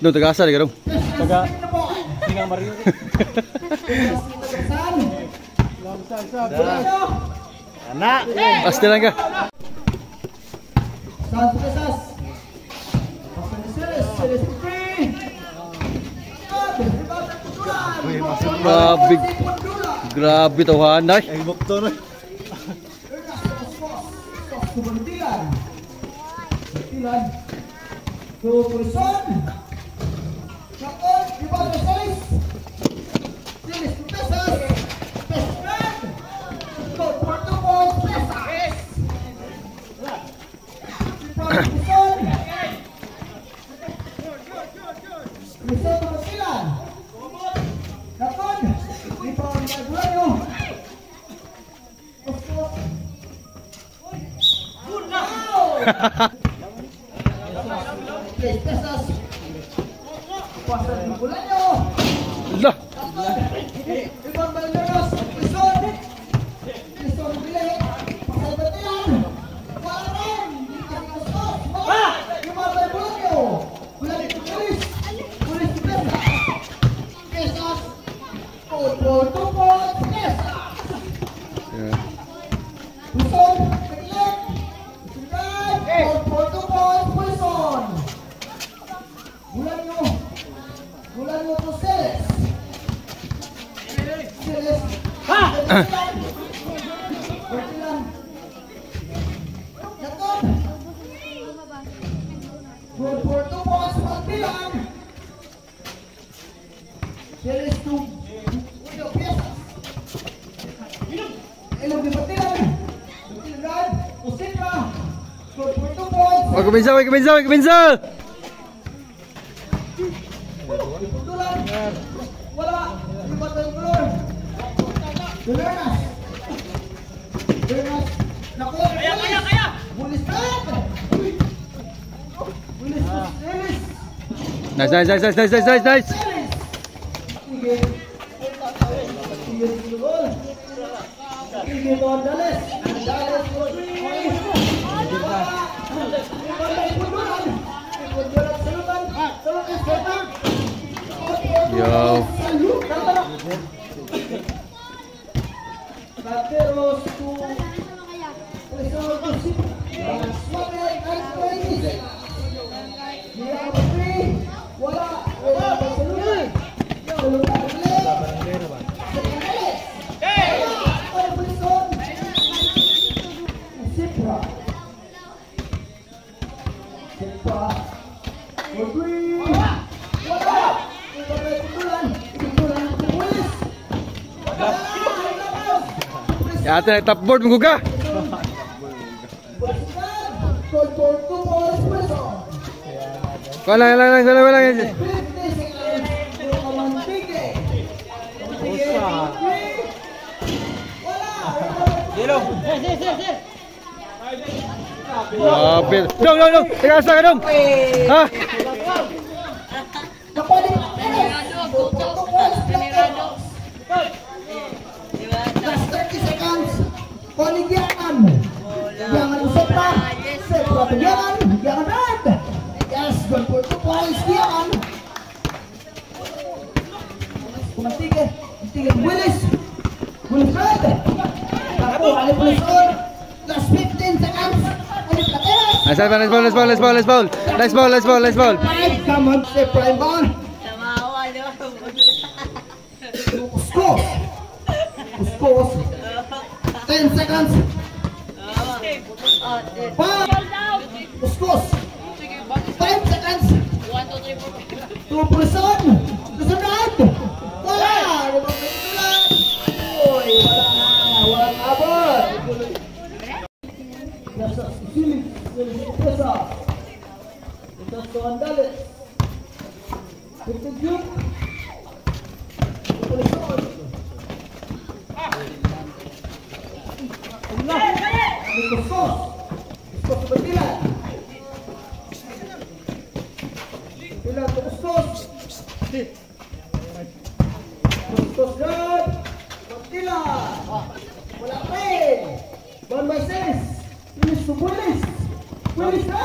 No, taga-asa ka dong. Taga Singa Mario. Ana. Pasti lang ka. Santo Casas. Celes, Celes free. Grabe. Grabe tawhan ay. Ay bukto na. Bantilan. Bantilan. To Pulson. Kapon, rebound to Celes. Celes to Pesas. Pesas. Go for 2 points, Pesas. Rebound to Pulson. Pulson to Bantilan. Kapon, rebound by Bueno. Of. Wow! Tres pesos. Pasa ng Bulanyo. La. Rebound by Lernos. Quezon. Quezon Bile. Pasay Batilan. Wala rin. Wala. Rebound by Bulanyo. Bulanyo to Pulis. Pulis to Pesas. Pesas. 4 for 2 points. Pesas. Quezon. Tagilid. Sunod. 4 for 2 points. Quezon. Bulanyo. Bulanyo to Celes. Celes. Bertilan. Bertilan. Jacob. Good for 2 points. Bertilan. Celes to Uno Piezas. Ilog ni Bertilan. Bertilan drive. Usitra. Good for 2 points. Wag kuminsa, wag kuminsa, wag kuminsa. Pundulan. Wala. Lipat ang color. Bernas. Bernas. Nakuha. Kaya, kaya, kaya. Bulis na. Bulis to Celis. Nice, nice, nice, nice, nice, nice, nice, nice. Celis. Sige. Sige, sige, goal. Sige to Andales. Andales for three. Wala. Lipat ang pundulan. Pundulan, salutan. Salutan, salutan. Yo. Bateros to Quezon to Swagger and 26. Mira three. Wala. Wala. Salutan. Salutan ulit. Andales. Wala. Ay, Wilson. Sipra. Sipra. For three. Wala. Ito may putulan. Putulan to Willis. Wala. Yata top board mo ka. Good for 2 points, Wilson. Wala, wala, wala, wala, wala. 50 seconds to Kamantige. Kamantige, three. Wala. Yellow. Grabe. Dong, dong, dong. Taga asa ka dong. Ha? Nakuha ni Perez. Good for 2 points, Plateros. Last 30 seconds. Kuha ni Giangan. Giangan to Sepra. Sepra to Giangan. Giangan red. Yes, good for 2 points, Giangan. Kumantige. Kumantige. Willis. Willis red. Nakuha ni Wilson. Last 15 seconds. Ani Plateros. Nice ball, nice ball, nice ball, nice ball, nice ball. Nice ball, nice ball, nice ball. Five. Come on, Sepra inbound. Kuskos. Kuskos. 10 seconds. 5. Kuskos. 5 seconds. To Pulson. Susunod. Wala. Uy, wala na. Walang abot. Nasa Silis. Silis Pesa. Ito to Andales. Victor Duke. Pulson. Kuskos. Kuskos to Batilan. Batilan to Kuskos. Kuskos guard. Batilan. Wala pa rin. One by six. Willis to Willis. Willis red.